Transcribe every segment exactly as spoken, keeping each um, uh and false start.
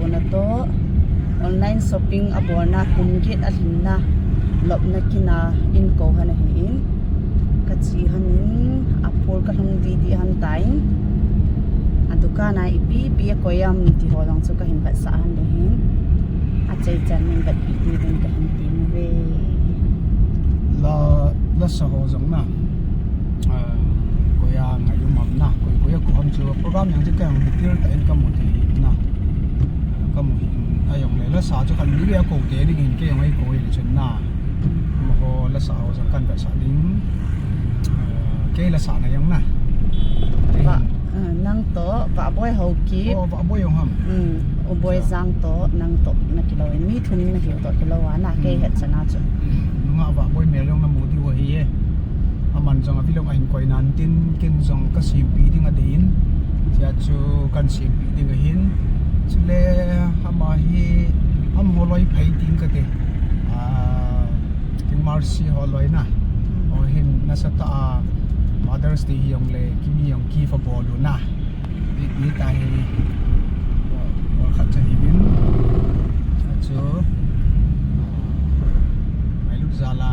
Kona toh online shopping abolna kum get alhinna lopna kina in kou hana hin. Kachi hanin aphol kalhung didi han tain. Adukan a ipi ipi akoi am ti ho jong chu kahin vetsah han ding hin. Achaichan in vetpi ding kahin ti uve. La, lasa ho jong na. Ah, koi a ngai um am na, koi, koi a kou ham chu program jong chu kahin detail tah in kamu thei na. Kamu hin, ajongle lasa chu khat ni ve a kou te ding hin kei jong eikou le chun na. Amaho lasa ho jong kahin vetsah ding. Ah, kei lasa na jong na. Kei hin. Ah, nang toh, Vahboi Haokip. Oh, Vahboi jong ham. Um, U Boijang toh, nang toh, na kilou in. Mi thum na hiu toh kilou a, na kei het chana chu. Nunga Vahboi mel jong na mu diu ahi e. Aman jong avilou ahin koi nan tin, ken jong ka sempi ding adei in. Tia chu kan sempi ding ahin. Chule, ama hi, amaho loi phei ding kate. Ah, King Mercy ho loi na. O hin nasatah a Mother's Day hi jongle, kimi jong gift abol u na. Ipi ta hi, bol, bol khat cha hi vin. Achu, ah, mailut jal a.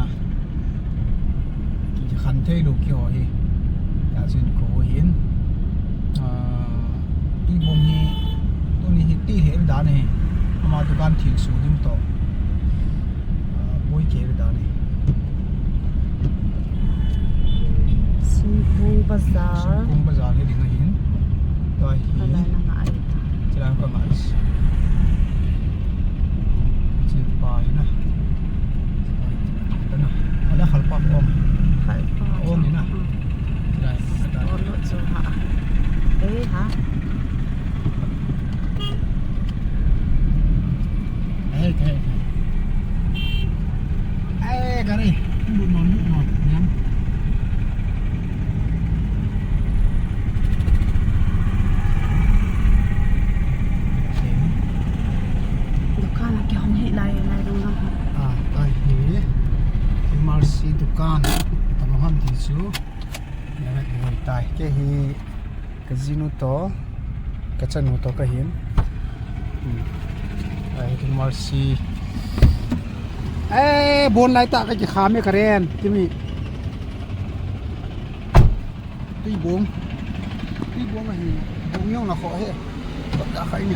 Ki khan thei lou kiho hi. Achu in kou hin. Ah, tui bong hi, tuni hi tui hel dan hi. Ama dukan thil su ding toh. Ah, boi kei dan hi. Sungkung Bazar. Sungkung Bazar hi ding ahin. Tua hi. Ala na ngai. Chila ka ngai. Chi pa hi na. Ala khalpa ong. Khalpa ong hi na. Hmm. Chila ka ta. Ong lo chu ha. Eh, ha. Hey, hey, hey. Hey, gari. Lut non, lut non. Yang. Dukan a kihong hi lai, lai dong lang. Ah, tai hi. Mercy dukan. Tama ham ti chu. Yang boi tai. Kei hi. Ka jinu toh, ka chanu toh ka hin. Hmm. Ai, King Mercy. Eh, bon lai ta ka kikham e Karen, kimi. Tui bong. Tui bong ahi. Bong jong na kho he. Ka khai ni.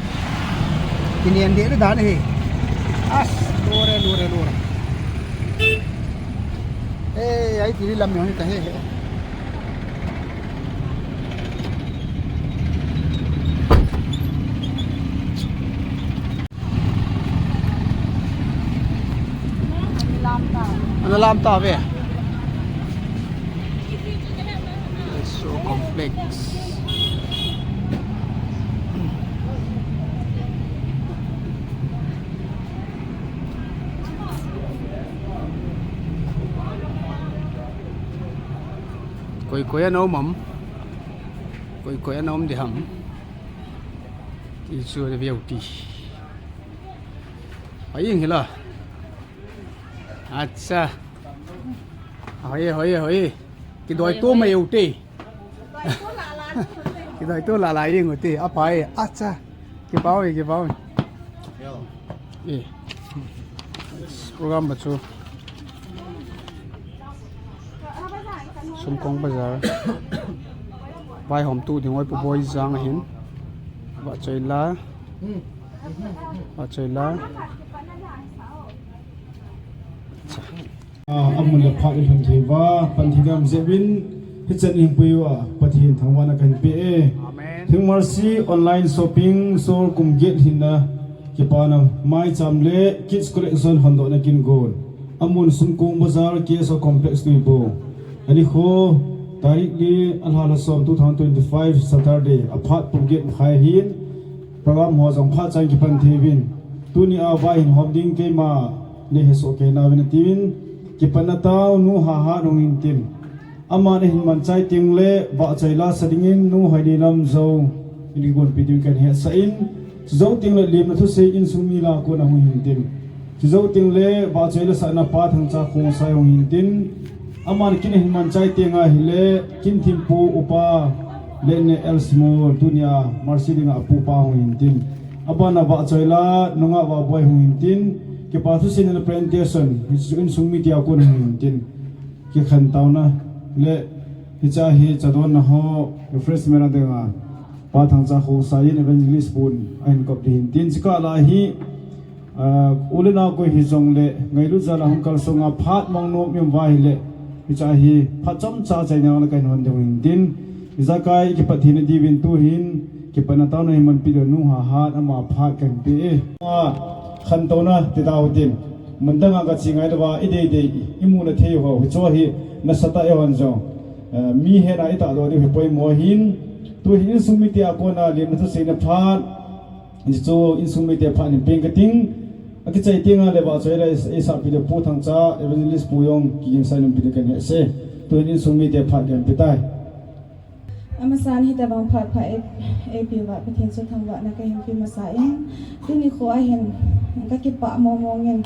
Kinian de dan he. As, lore, lore, lore. Eh, ai tiri lam jong hi ta he he. Ana lam ta ve. It's so complex. Koi koi ana um am. Koi koi ana um ding ham. Ti chu ana ve u hite. Hoi ing hi la. Acha. Hoi, hoi, hoi. Kidoi to mai u hite. Kidoi to la la ing u hite. Aphai. Acha. Kipah e, kipah e. Eh. Program ba chu. Sungkung Bazar. Vaihom tu ding oi Pu Boijang ahin. Vahchoi la. Vahchoi la. Ah, amun le phat i lhun thei uva, pan thei dam jeh uvin, hichan i hung pui uva, Pathen thangvahna kahin pe e. Amen. King Mercy online shopping store kum get hinna, kipana maicham le kids collection hondohna kin gon. Amun Sungkung Bazar K S O Complex Tuibuong. Anikho, tarik li, alha lha som, two thousand twenty-five, Saturday, aphat pum get makhai hin, program ho jong phat chan kipan thei uvin. Tuni a vai hin hom ding keima nei hesoh kei nauvin atiuvin, kipatna tao nu Hahat hung hin tin. Ama nei hin man chai teng le vahchoi la sa dingin nu Hoineilam Zou in kigonpi ding kahin hetsah in, chujou teng le lemna thusei insung mi la kona hung hin tin. Chujou teng le vahchoi la sahna pa Thangcha Khongsai hung hin tin. Aman kin hin man chai teng ahile kin thempu upa le ne el Simon tunia Mercy dinga apupa hung hin tin. Abana Vahchoila nungah Vahboi hung hintin, kipa thuseina le presentation, hichu insung mite a kon hung hintin, kikhen taona le hiche hi chadonna ho refreshment a dinga Pa Thangcha Khongsai in evangelist pun ahin kop ding hintin, chukah lai hi, ah, u le nao koi hijongle ngailut jal a hung kalsonga phat mong nom i um uva ahile, hiche hi phat chomcha chaina le kahin hon ding hintin, ijakai kipat theina diuvin tuhin, kipatna taona hi manpi lou nu Hahat ama phat kahin pe e. A, khantouna ti tau tin. Mun danga kache ngai louva, i deidei, i muna thei ho, hiche hi nasatah e hon jong. Eh, mi hena i tahdoh diu hi poimo hin. Tuhin insung mite a kona lemna thuseina phat, hichu insung mite phat hin peng kating. Akichai tenga le Vahchoila i, i sahpi le Pu Thangcha, evangelist pu jong kiginsah in umpi ding kahin hese. Tuhin insung mite phat kahin pe tai. Amasan hitabang phat pha e, eipeuva Pathen chu thangvahna kahin pe masa in, tuni kho ahin kakipah mong mong in,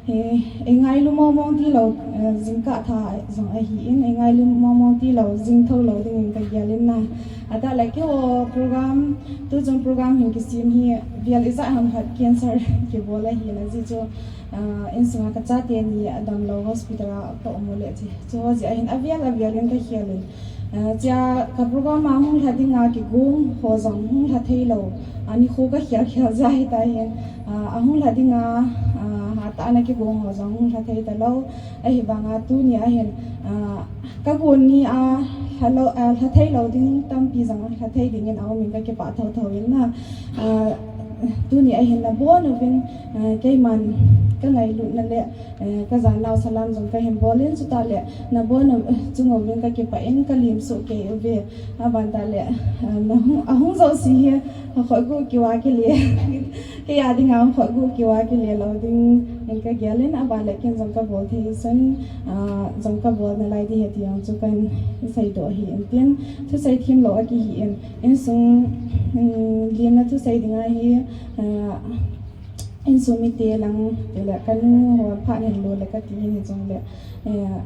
e, eingailu mong mong tilou, eh, jingkah tha jong ahin, eingailu mong mong tilou, jing thou lou dingin kagel in na. Atah le keiho program, tuchung program hin kisem hi, vel ijat ham khat cancel kibol ahin, ajeh chu, ah, insunga kachate ni adamlou hospital a ka um u le che. Chuho jeh ahin avel avel in kakhel in. Ah, chea ka program a hung lha dinga kigong ho jong hung lha theilou. Ani kho kakhel khel jeh ahitai hin. Ah, ahung lha dinga, ah, hatah a ana kigong ho jong hung lha thei talou. Ahivanga tuni ahin, ah, kagon ni a lha lou, ah, lha theilou ding tampi jong lha thei dingin aum in kakipah thou thou in na. Ah, tuni ahin nabon uvin, ah, keiman kangailutna le, eh, kajanau salam jong kahin bol in, chutah le nabon u, chung uvin kakipah in kalem soh kei uve. Aban tah le, ah, nahung, ahung jouse hi, akhohguh kiu a kile. Kei a dinga akhohguh kiu a kile lou dingin kagel in, aban le ken jong kabol thei sun, ah, jong kabol nalai ding ahi ti jong chu kahin seidoh ahi in tin, thusei themlou akihi in, insung, um, lemna thusei dinga hi, ah, insung mite lang, tile kanu ho phat hinlou le kati in hijongle, eh,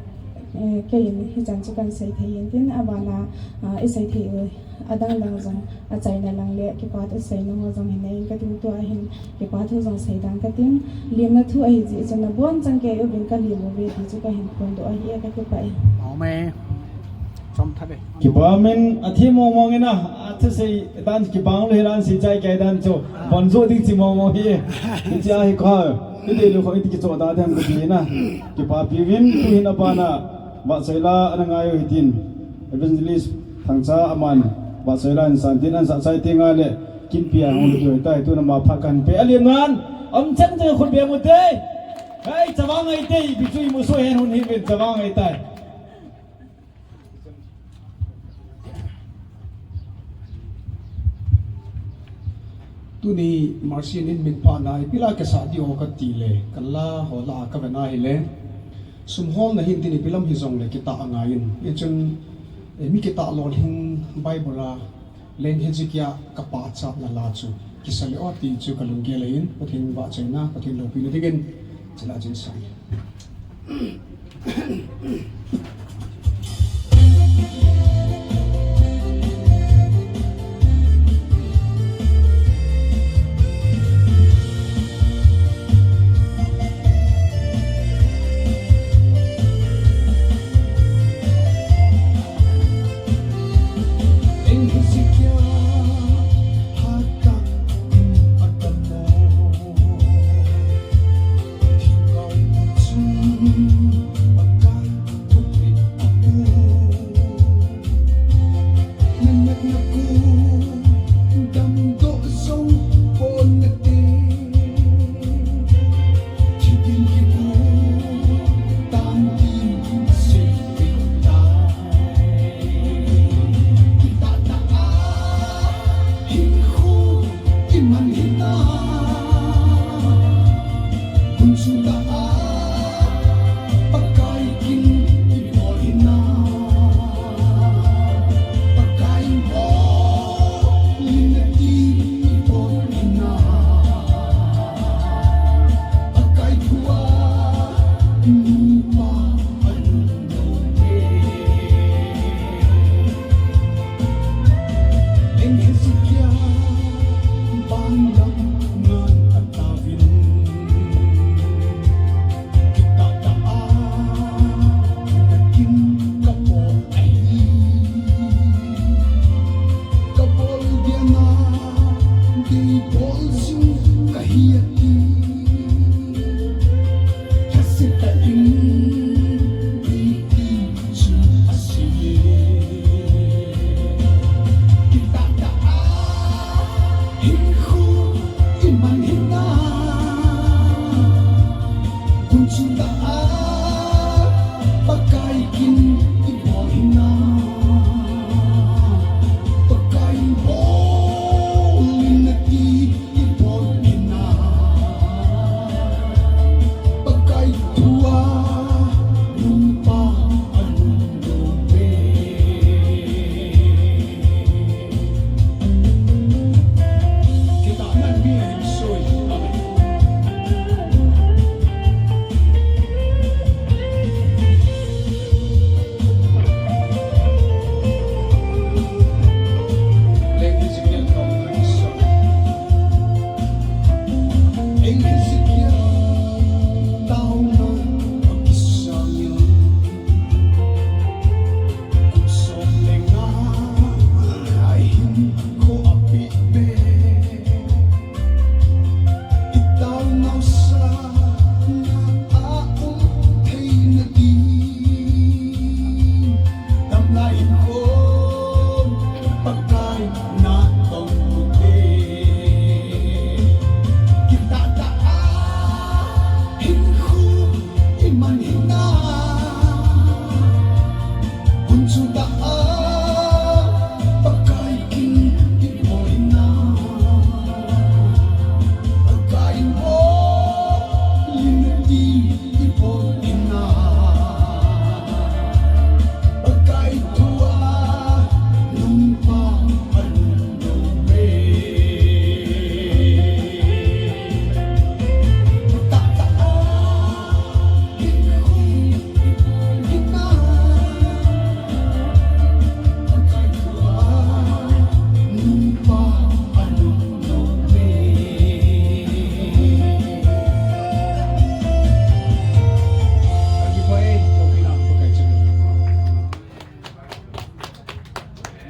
eh, keiin hichan chu kahin sei thei in tin, abana, ah, isei thei u adang dang jong, achaina lang le kipa thusei nung ho jong hinei in kating, tua hin kipa thu jong sei ding kating, lemna thu ahi jeh chun nabon chang kei uvin kalem uve ti chu kahin phondoh ahi e, kakipah e. Amen. Chomtha ve. Kipah in, athem mong mong in a, athusei dan kibang lou hi dan seichai kei dan chu, von joh ding chi mong mong hi. Hiche ahi kha, i dei lou kho i ti kichoh da dem kati na. Kipapi uvin, tuhin abana, Vahchoila ana ngai u hitin. Evangelist Thangcha aman, Vahchoila in san tin, ahin sah chai tenga le, kinpi a hung lut u ahitai, tun ama phat kahin pe, alem ngan, um chang chang khut beng u te. Hei, chavang ahi te, ipi chu imu soh hen hun hi ven, chavang ahitai. Tuni Mercy in min phatna ipi la kisah diu kati le, kala ho la kavet na hile, sum holna hin tin ipi lam hijongle kitah angai in. Hichun, eh, mi kitah lolhing Bible a, Leng Hezekiah ka pachatna la chu kisa le o ti chu ka lunggel ahin, Pathen vahchoina, Pathen loupina dingin, chila chun sang.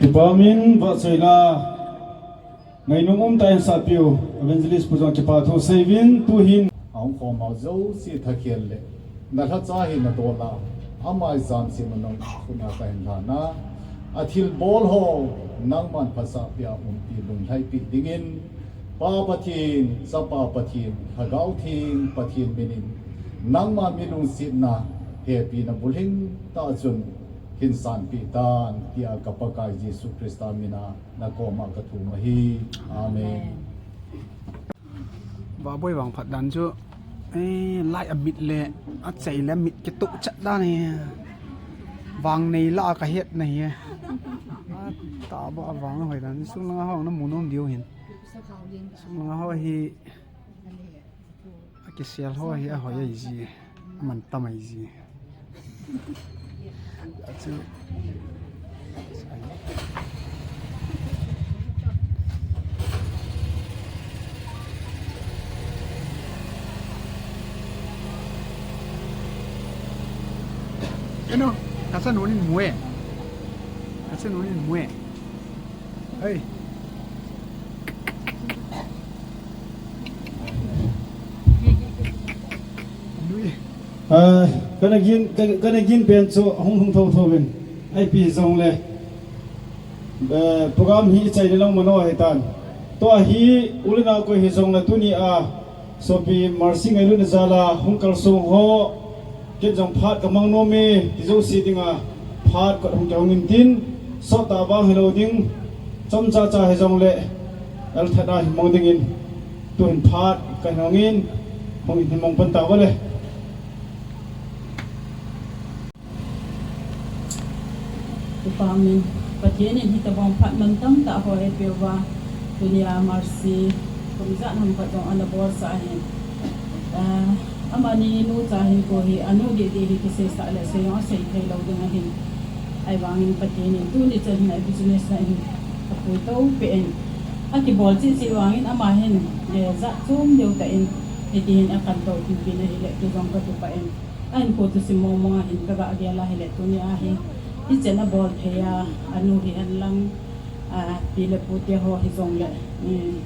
Kipa min vahchoila ngainom umtah in sahpiu Evangelist pu jong kipa thu seiuvin tuhin. Ahung khom ho jouse thakhel le nalhacha hi nadol a, ama ijam sim a nang khut a kahin lhan a, athilbol ho nangman phatsah pia umpi lunglhaipi dingin, Pa Pathen, Chapa Pathen, Lhagao Theng Pathen minin nangma milungsetna, hepina bulhing tah chun hin sanpi tan, tia ka Pakai Jesu Christa mina nakoma kathum ahi. Amen. Vahboi vangphat dan chu, eh, light amit le achai le amit kitoh chat dan hi. Vang nei lah a kahet nahi. Atah bou a vang hoi dan. Sung langa ho namu nom diu hin. Sung langa ho hi, akisel ho hi ahoi ahi ji. Aman tam ahi ji. Achu. Eno, kasa nunin mue. Kasa nunin mue. Hei. Lui. Ah, kana gin, ka-, kana gin pen chu hung hung tho tho vin. Ipi jongle, eh, program hi ichaina lang mano ahitan. Tua hi u le nao koi hijongle tunia sopi Mercy ngailutna jal a hung kalsong ho, ken jong phat kamang nom e ti jouse dinga phat kot hung kihong intin, sottah vang hilou ding, chomcha cha hijongle, el that a hin mong dingin, tuhin phat kahin hong in, hung in hin mong pan tauve le. Kipa min, Pathen in hitobang phat mantam tah ho eipeuva, tunia Mercy kum ijat ham khat jong ana bolsah ahin. Ah, amani nucha hinkho hi, anu didi hi kiseisah le sei jong asei thei lou ding ahin. Ahivangin Pathen in tuni chan hin a business na hin apui tou peh in. Akibol cheh cheh vangin ama hin, eh, jat chom deu tah in, hiti hin akan tou pipi na hile, tu jong kakipah in. Ahinkho thusim mong mong a hin kaga gel a hile, tunia hi, hichan abol thei a, anu hihen lang, a, pi le pu te ho hijongle, eh,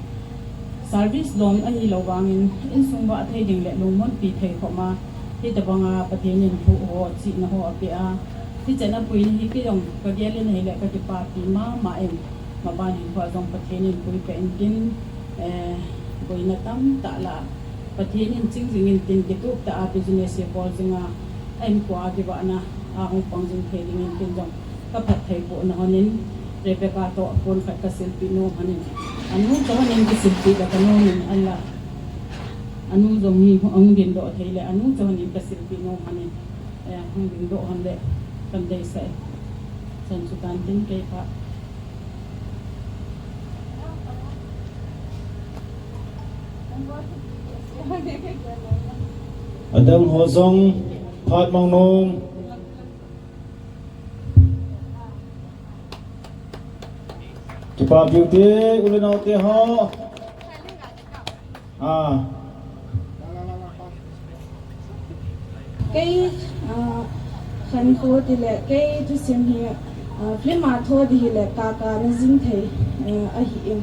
service lom ahilou vangin, insung vah thei ding le lungmonpi thei khop a, hitobanga Pathen in phu ho, chihna ho apeh a, hichan apuina hi kei jong kagel in ahile kakipapi mama in. Maban hinkho a jong Pathen in puipeh intin, eh, boina tamtah lah a, Pathen in ching jing intin kitup tah a business hi bol jing a, a hinkho a kivahna a hung pang jing thei dingin ken jong kaphattheibohna honin, Rebecca toh phone khat kasilpeh nom honin, anu chu honin kasilpeh le kanom in ahinla, anu jong hi ahung dingdoh thei le, anu chu honin kasilpeh nom honin, eh, hung dingdoh hon le kadeisah e. Chan chu tan tin kei pha. Adang ho jong phat mang nom. Kipa piu te, u le nao te ho. Ah. Kei, ah, khankho tile, kei thusim hi, ah, film a tho di hile, kaka na jing thei, eh, ahin.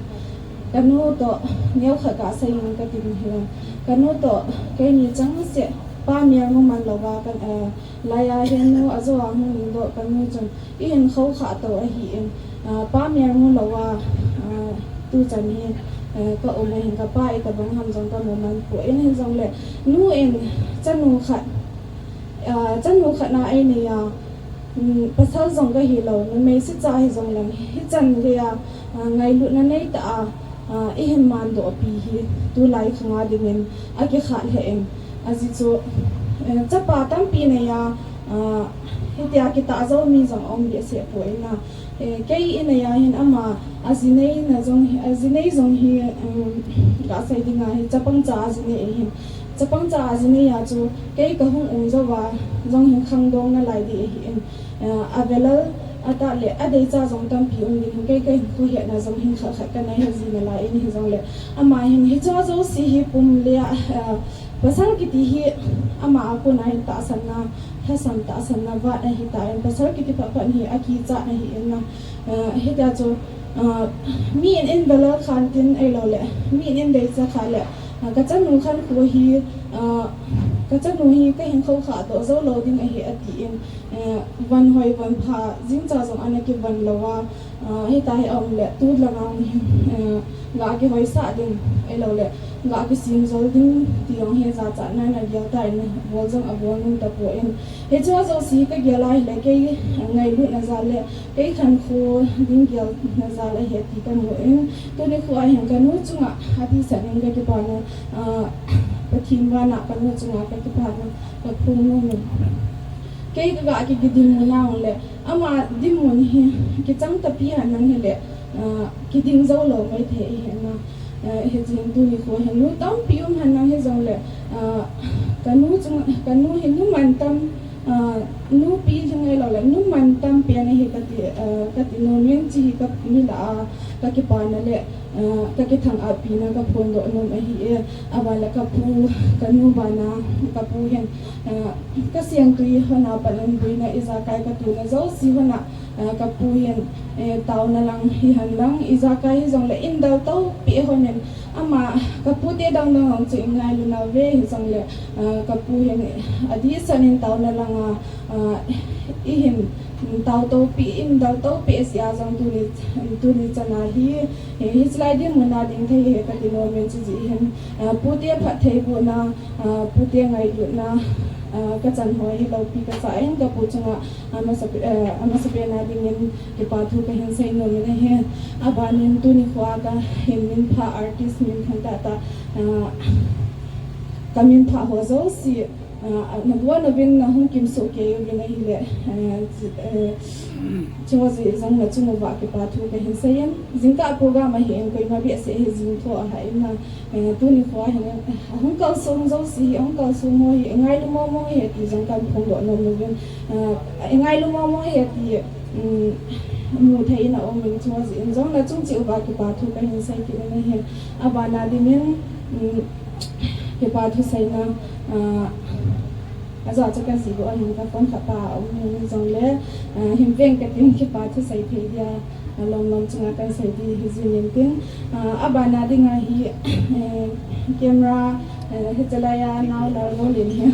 Kanu toh, neokhat kasei in katin hile. Kanu toh, keini chang se, Pa Mialngu man louva, kan, eh, laiya hin nu ajo a hung dingdoh kanu chun, ihin khoukhah tou ahin, ah, Pa Mialngu louva, ah, tuchan hi, eh, kaum ahin kapa itobang ham jong kamu man poi, hijongle, nu in chanu khat, ah, chanu khat na einei a, um, pasal jong kahilou, numei sicha hijongleng, hichan geiya, ah, ngailutna neitah a, ah, ihin mandoh pi hi, tulai khanga dingin, akikhat lheh in, ajeh chu, eh, chapa tampi neiya, ah, hitia kitah jou mi jong aum behseh poi na. Eh, kei inei a hin ama, aji neina jong hi, aji nei jong hi, um, kasei dinga hi, chapang cha aji nei ahin. Chapang cha aji nei a chu, kei kahung um jouva, jong hin khangdong nalai di ahin. Eh, avelal, atah le, adeicha jong tampi um ding hin, kei kahinkho hetna jong hin khat khat kanei ahi ji nalai in hijongle. Ama hin, hicheho jouse hi pum le, eh, pasal kiti hi, ama a kona hin tahsanna, thasam tahsan na vat ahi tan, pasal kiti phat phat hi akichat ahi in na. Eh, hitia chu, ah, mi in in velal khan tin ahilou le, mi in in deicha kha le, ah, ka chanu khan khu hi, ah, ka chanu hi ka hin khou kha doh jou lou ding ahi ati in, eh, van hoi van pha jing cha jong ana kivon lou a, ah, hitia hi aum le tu lang a hi, eh, ga kihoisah ding ahilou le, ga kisem jol ding ti jong hi jachat na na gel tan, bol jong abol nom tapon. Hiche jouse hi ka gel a hile kei ngailutna jal le kei khankho ding gelna jal ahi ti ka mu in, tuni kho a hin ka nu chunga atahsan in ka kipana, ah, Pathen vana ka nu chunga ka kipana ka phong nom in. Kei ka ga ki, kidinmun a le ama dinmun hi kichang tapi henlang hile, ah, kiding jou lou maithei ahi na. Eh, hiche hin tuni kho hin nu tampi um henlang hijong le, ah, ka nu chung, ka nu hi nu mantam, ah, nupi jing ahilou le, nu mantam pen ahi kati, ah, kati nom in, hiche hi ka mi lah a ka kipana le, ah, ka kithang-at pina ka phondoh nom ahi e. Aban le ka pu, ka nu bana, ka pu hin, ah, ka seng tui hon a pat in boina ijakai ka tuna jouse hon a, ah, ka pu hin, eh, taona lang hihen lang, ijakai hijong le in dal to pi hon in, ama ka pu te dang dang jong chu i ngailu nauve hijong le, ah, ka pu hin adehset in taona lang a, ah, i hin tao to pi, in dal to pi sia jong tuni, tuni chan a hi, eh, hiche lai dinmun a ding thei hi kati nom in, chu jeh hin, ah, pu te phattheibohna, ah, pu te ngailutna, ah, ka chan hoi hi loupi ka sa in ka pu chunga, ah, amasa, eh, amasapen a ding in kipa thu ka hin sei nom in ahi. Aban in tuni kho a ka hin minpha artist minthang tah tah, ah, ka minpha ho jouse, ah, na bol na vin na hung kimsoh kei uvin ahile, eh, eh, hiche ho jouse jong na chung uva kipa thu ka hin sei in, jingkah program ahi in koima behseh hi jing tho ahah in na, eh, tuni kho a hin, eh, ahung kalsong jouse hi, ahung kalsong ho hi, i ngailu mong mong e ti jong kan phongdoh nom nom in, eh, i ngailu mong mong e ti, um, mu thei in aum in, hiche ho jouse in jong na chung cheh uva kipa thu ka hin sei kit in ahi. Aban a ding in, um, kipa thu seina, ah, ajeh chu ka jih bou ahin ka phone khat pa aum in jong le, ah, hin veng ka tin kipa thu sei thei dia, ah, lom lom chunga kan sei di hi jing in tin, ah, aban a ding a hi, eh, camera, eh, hiche lai a nao Lalgoulen hi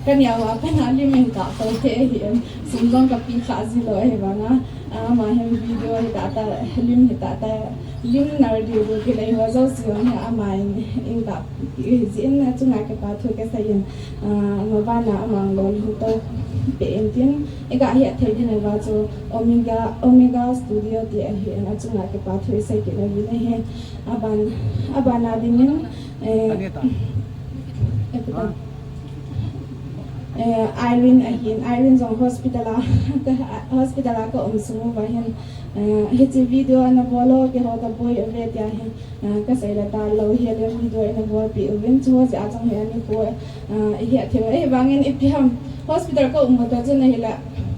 ka neo a ka na lim in ka to thei ahi in, sum jong ka pe kha ji lou ahi vang a, ah, ama hin video hi tah tah, lim hi tah tah, lim nar diu diu kinei ho jouse jong hi ama in, in ka Hijeh in achunga kipa thu kasei in, ah, maban a amang lolhin to pe in tin, iga het thei diu va chu Omega, Omega Studio ti ahi in achunga kipa thu isei kit na ding ahi. Aban, aban a ding in, eh, eh, Irene ahi in, Irene jong hospital a, hospital a ka um sung uva hin, eh, hiche video ana bol o, keiho kaboi uve tia hin. Ah, kasei le talou hi, le video ina bolpeh uvin, chu jeh a chang hi ani khu, ah, ihet thei u, ahivangin ipi ham, hospital ka um u toh chun ahile,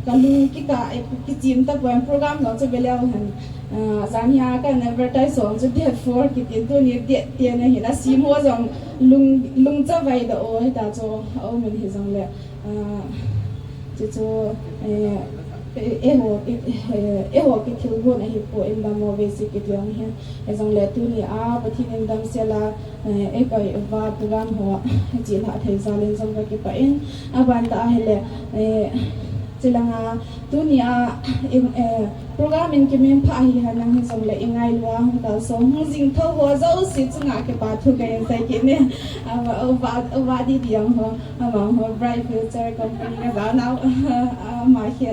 kalung kikah, eh, kichim tapon program jong chu veleu hen. Ah, jan hi a kan advertise jong chu date four kitin tuni date ten ahin, asem ho jong lung, lungchavai da o hita chu aum in hijongle. Ah, chuchu, eh, eh, eiho, eh, eh, eiho kithilgon ahipoi in dammo veise kiti jong hi. Hijongle tuni a Pathen in damsel a, eh, eikoi uva program ho, chilhah thei jal in jong kakipah in. Aban tah ahile, eh, chulanga tuni a, in, eh, Program in kiminphah hi henlang hijongle ingailu a hung kalsong hung jing tho ho jouse chunga kipa thu kahin sei kit e. Ama, uva, uva Didi jong ho, ama ho Bright Future Company ka jao nau, ama hi,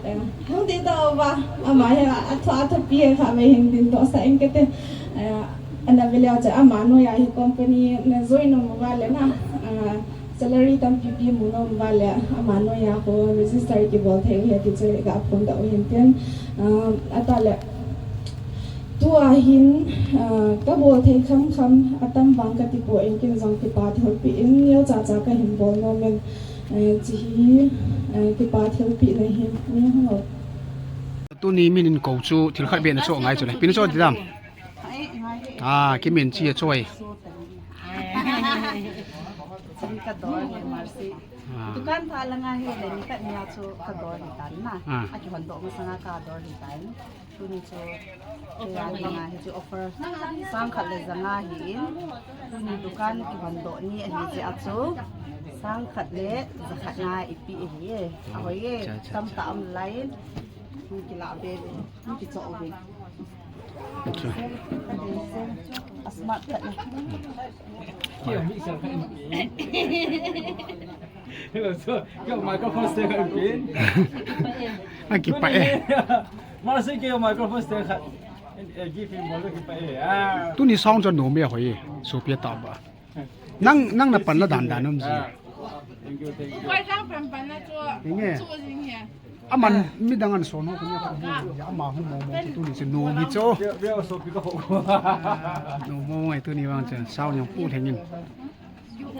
eh, hung ding tauva, ama hi athu, athupi kha vei hin ding toh sah in kate, eh, ana veleu chu ama noiya hi company na join nom uva le na, ah, Salary tampi pi mu nom uva le, ama noiya ho register kibol thei u ahi ti chu ga phongdoh u hin tin, ah, atah le, tua hin, ah, kabol thei kham kham, atam vang kati poi in ken jong kipa thilpeh in, neocha cha kahin bol nom in, eh, hiche hi, eh, kipa thilpeh na hi, ni ho. Tuni min in kou chu thil khat beh na chu ngai chu le, ipi na chu ti dam. Ah, kimin chi a choi. Ah, Dukan tha langa hi le ni khat nia chu ka dor hi tan na. Ah. A kihon doh masanga ka dor hi tan. Tuni chu kei a langa hi chu offer sang khat le za nga hi in. Tuni dukan kihon doh ni ahi chi a chu sang khat le za khat nga ipi ahi e. Ahoi e. Cha, cha, tam cha. Ta um lai in. Hung kila be be. Hung kicho be. Acha. A smart khat na. Hello, so, kei microphone stand khat pin. A kipah e. Masi kei microphone stand khat. Eh, give him bol kipah e. Ah. Tuni sound chu nom e hoi. Sopi ta ba. Nang, nang na pan la dan dan um ji. Ah. Thank you, thank you. Koi jang pan pan na chu. Inge. Chu jing he. Aman midang an son ho kuni khat. Ya ama hu mo mo chu tuni chu nom hi chu. Bia, bia sopi ka ho. Nom mo mo tuni vang chu. Sound jong pu theng in.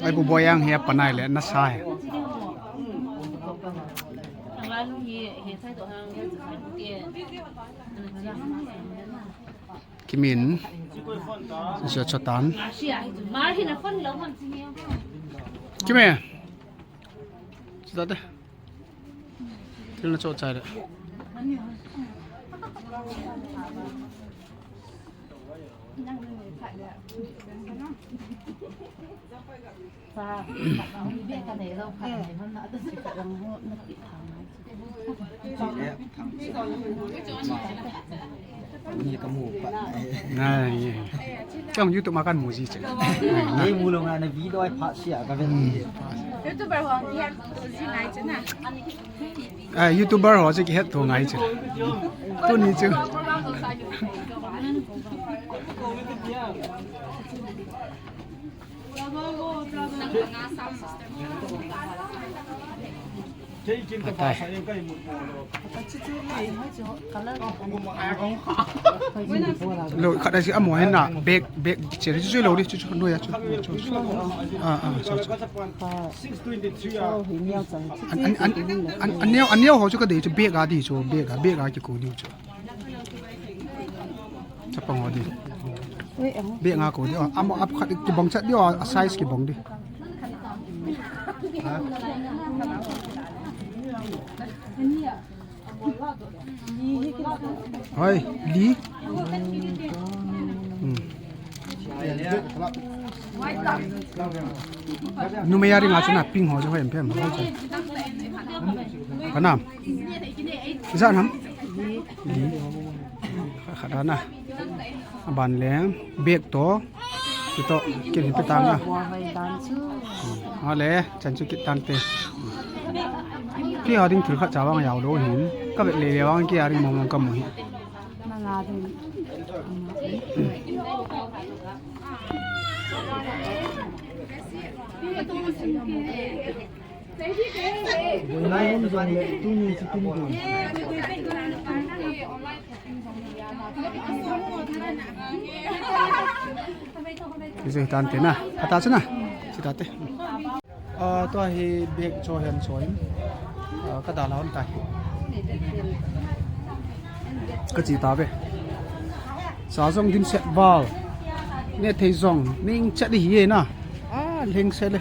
Ai bu boy ang hi a panai le na sa hi. Kimin. Sio chotan. Kimin. Sita te. Thil na cho chai le. Ni ka mu pa. Nai. Kang YouTube ma kan mu ji che. Ni mu lo nga na video ai pha sia ka ven. YouTuber ho ki het to ji ngai che na. Ah, YouTuber ho che ki het to ngai che. Tuni chu. Atai. Lo, khat a si amo hen na, bag, bag, che, chu, chu, lo di, chu, chu, no ya, chu, chu, chu. Ah, ah, chu, chu. An, an, an, an, an neo, an neo ho chu ka dei chu, bag a di chu, bag a, bag a kikou di chu. Chapang ho di. Bag nga kou di. Amo ap khat kibang chat di, a size kibang di. Hoi, li. Hmm. Numei a ring a chu na ping ho chu hoi em pem. Ka nam. Ijat ham? Li. Khat a na. Aban le bag to. Kito, kin hi pe tang na. Ale, chan chu kit tante. Kei a ding thil khat cha vang a jao lou hin. Ka vet le le vang kei a ding mong mong ka mu hi. Kizui tante na, ata chu na, chi tate. Ah, tua hi bag cho hen cho in. Ah, ka dalha hon tai. Ka chi ta ve. Sa jong dimset val. Ne thei jong, ning chat di hi na. Ah, leng se le.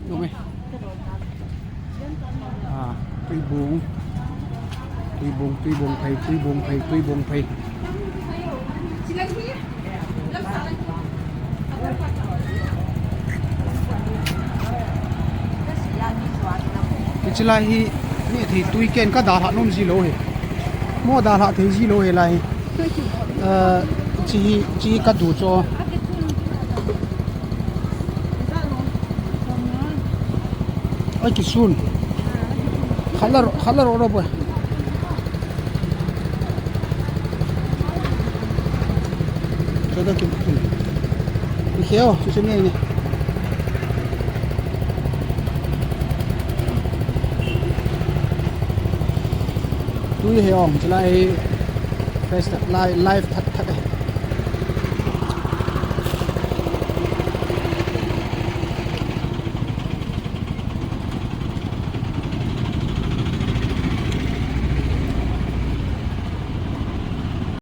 Nung e. Ah, tuibung. Tuibung, tuibung phei, tuibung phei, tuibung phei. Hichi lai hi, ne thei tui ken ka dalha nom ji lou hi. Mo dalha thei ji lou hi lai hi. Eh, chi hi, chi hi ka du cho. Ai, kisun. Khat la ro, khat la ro ro boy. Choda kim kim. Ni kheo, chu chu ni ni. Tui he ong, chulai first live, live that that.